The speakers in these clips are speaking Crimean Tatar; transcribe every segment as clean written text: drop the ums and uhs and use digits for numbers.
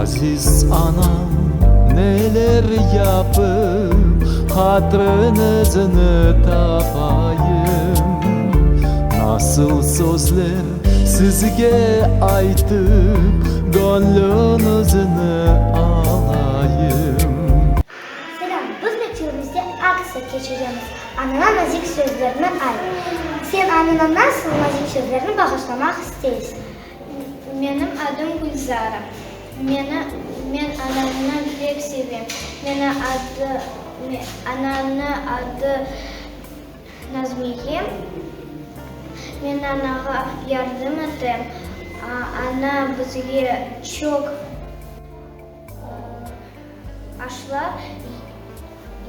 Aziz anam, neler yapıp hatrıñıznı tapayım? Nasıl sözler sizge aytıp göñlüñizni alayım? Selâm, biz mektebimizde aktsiya keçiremiz, Anana nazik sözlerni ayt. Sen anana nasıl nazik sözlerni bağışlamaq isteysiñ? Menim adım Gülzara. Meni, men anamnı pek sevem. Meni adı, anamnı adı Nazmiye. Men anağa yardım etem. Ana bizge çoq aşlar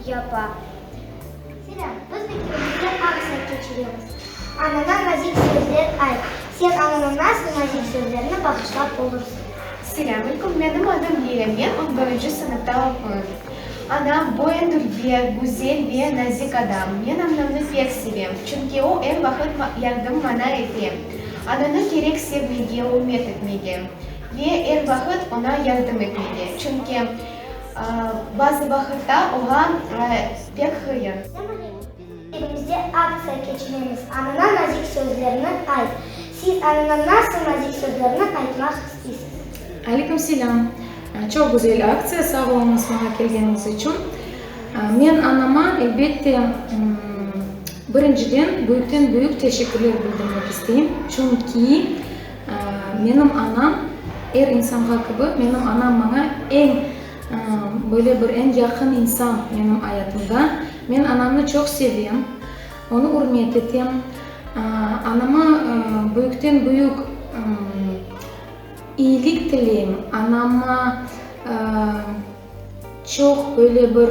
yapa. Selâm, biz mektebimizde aktsiya keçiremiz. Anana nazik sözler ayt. Sen anana nasıl nazik sözlerni bağışlap olursıñ? Selâm aleyküm, menim adım Lilâ, men on birinci sınıfta oquyım. Anam bu eñ dülber, güzel ve nazik adam. Men anamnı pek sevem, çünki o er vaqıt yardım maña ete. Ananı kerek sevmege, ürmet etmege ve er vaqıt oña yardım etmege, çünki bazı vaqıtta oña pek qıyın. Evimizde aktsiya keçiremiz, Anana nazik sözlerni ayt. Siz anana nasıl nazik sözlerni aytmaq isteysiz? Aleyküm selâm. Çoq güzel aktsiya, sağ oluñız maña kelgeniñiz içün. Men anama, elbette, birinciden büyükten-büyük teşekkürler bildirmek isteyim. Çünki menim anam, er insanğa kibi, menim anam maña eñ böyle bir eñ yaqın insan menim ayatımda. Men anamnı çoq sevem, onı ürmet etem. Anama büyükten-büyük iyilik tileyim, anama çoq böyle bir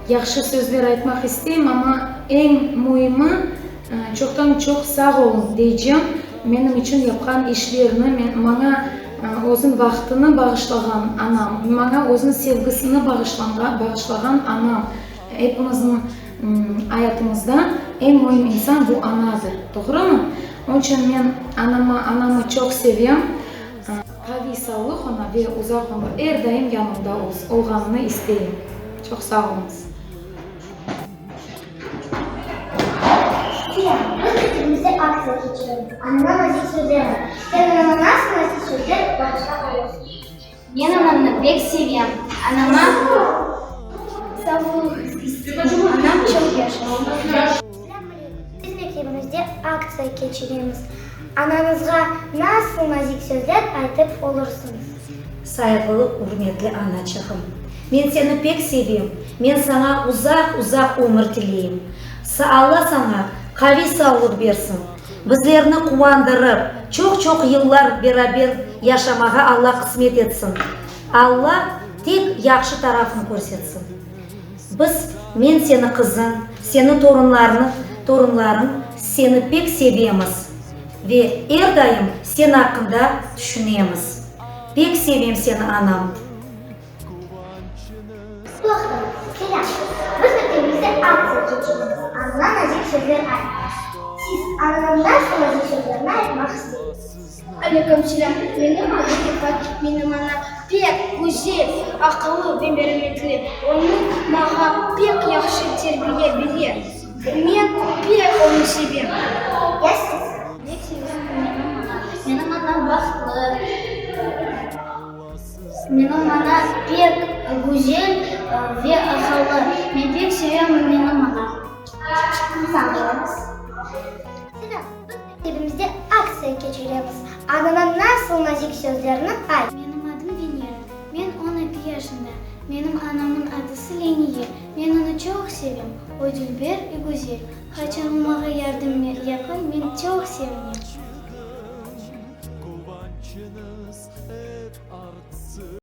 yahşı sözler aytmaq isteyim, amma eñ müimi, çoqtan-çoq sağ oluñ deycem, menim içün yapqan işlerini, maña özüñ vaqtını bağışlağan anam, maña özüñ sevgisini bağışlağan anam, epimizniñ ayatımızda eñ müim insan bu anadır, doğrumı? Onıñ içün men anama, anamı çoq sevem. Qaviy sağlıq oña ve uzaq ömür, er daim yanımda olğanını isteyim. Çoq sağ oluñız. Selâm, biz mektebimizde aktsiya keçiremiz, Anana nazik sözler ayt. Sen anana nasıl nazik sözler bağışlap olursıñ? Men anamnı pek sevem. Anama sağlıq isteyim. Anam çoq yaşasın. Selâm aleyküm, biz mektebimizde aktsiya keçiremiz. Anañızğa nasıl nazik sözler aytıp olursıñız? Sayğılı, ürmetli anaçığım! Men seni pek sevem, men saña uzaq-uzaq ömür tileyim. Alla saña qaviy sağlıq bersin, bizlerni quvandırıp, çoq-çoq yıllar beraber yaşamağa Alla qısmet etsin. Alla tek yahşı tarafın körsetsin. Biz, men seni qızıñ, seni torunlarnı, torunlarıñ seni pek sevemiz ve er daim sen aqqında tüşünemiz. Pek sevem seni, anam. Toqtañ, selâm! Biz mektebimizde aktsiya keçiremiz, Anana nazik sözler ayt. Siz anana nasıl nazik sözlerni aytmaq isteysiñiz? Aleyküm selâm, menim adım Rifat, menim anam pek güzel, aqıllı ve merametli, onıñ maña pek yahşı terbiye bere, men pek onı sevem. Ya siz? Pek sevem menim anam, menim anam bahtlı. Menim ana pek güzel ve aqıllı. Men pek sevem menim ana. Sağ oluñız. Selâm, biz mektebimizde aktsiya keçiremiz. Anana nasıl nazik sözlerni ayt. Menim adım Venera. Men 12 yaşında. Menim anamın adısı Leniye. Men onı çoq sevem. O dülber ve güzel. Qaçan o maña yardım yapar, men çoq sevinem. Quvançıñız ep artsın.